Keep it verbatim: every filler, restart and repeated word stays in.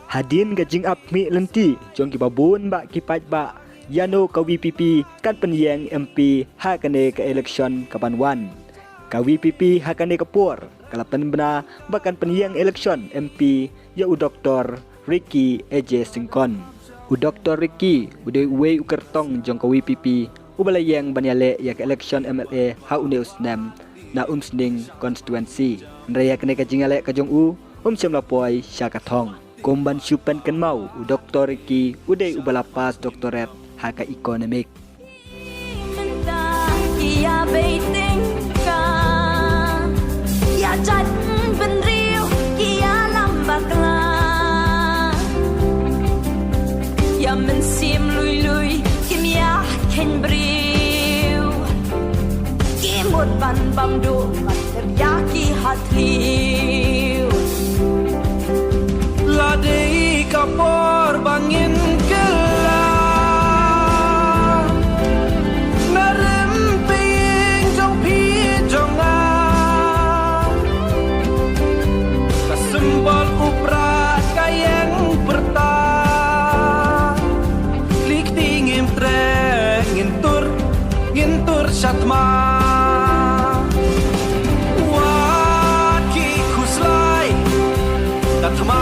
Hadien ka jingap mih lynti jong kiba bun bah ki paidbah ïano ka VPP kan pynïeng MP ha kane ka election kaban wan. Ka VPP ha kane ka por ka la pynbna ba kan pynïeng election MP ïa u Doktor Ricky A J Syngkon. U Doktor Ricky u dei uwei u kyrtong jong ka VPP uba la ïeng ban ïaleh ïa ka election MLA ha une u snem na Umsning constituency. Hynrei ïa kane ka jingïaleh ka jong u um shym la poi sha ka thong. Kum ban shu pynkynmaw, u Doktor Ricky u dei uba la pass doctorate ha ka economic. Mynta ki ïa beiting ka, ïa jait bynriew ki ïa lam bakla, ïa mynsiem lui lui kim ïa kheiñ briew. Ki mut ban bam duh ban ter ïa ki ha thliew. La dei ka por ba ngin kylla na rympei jong phi jong nga. Ka symbol u prah ka ïeng pyrta. Kli kti ngim treh ngin tur, ngin tur sha thma. Wat ki khuslai, ka thma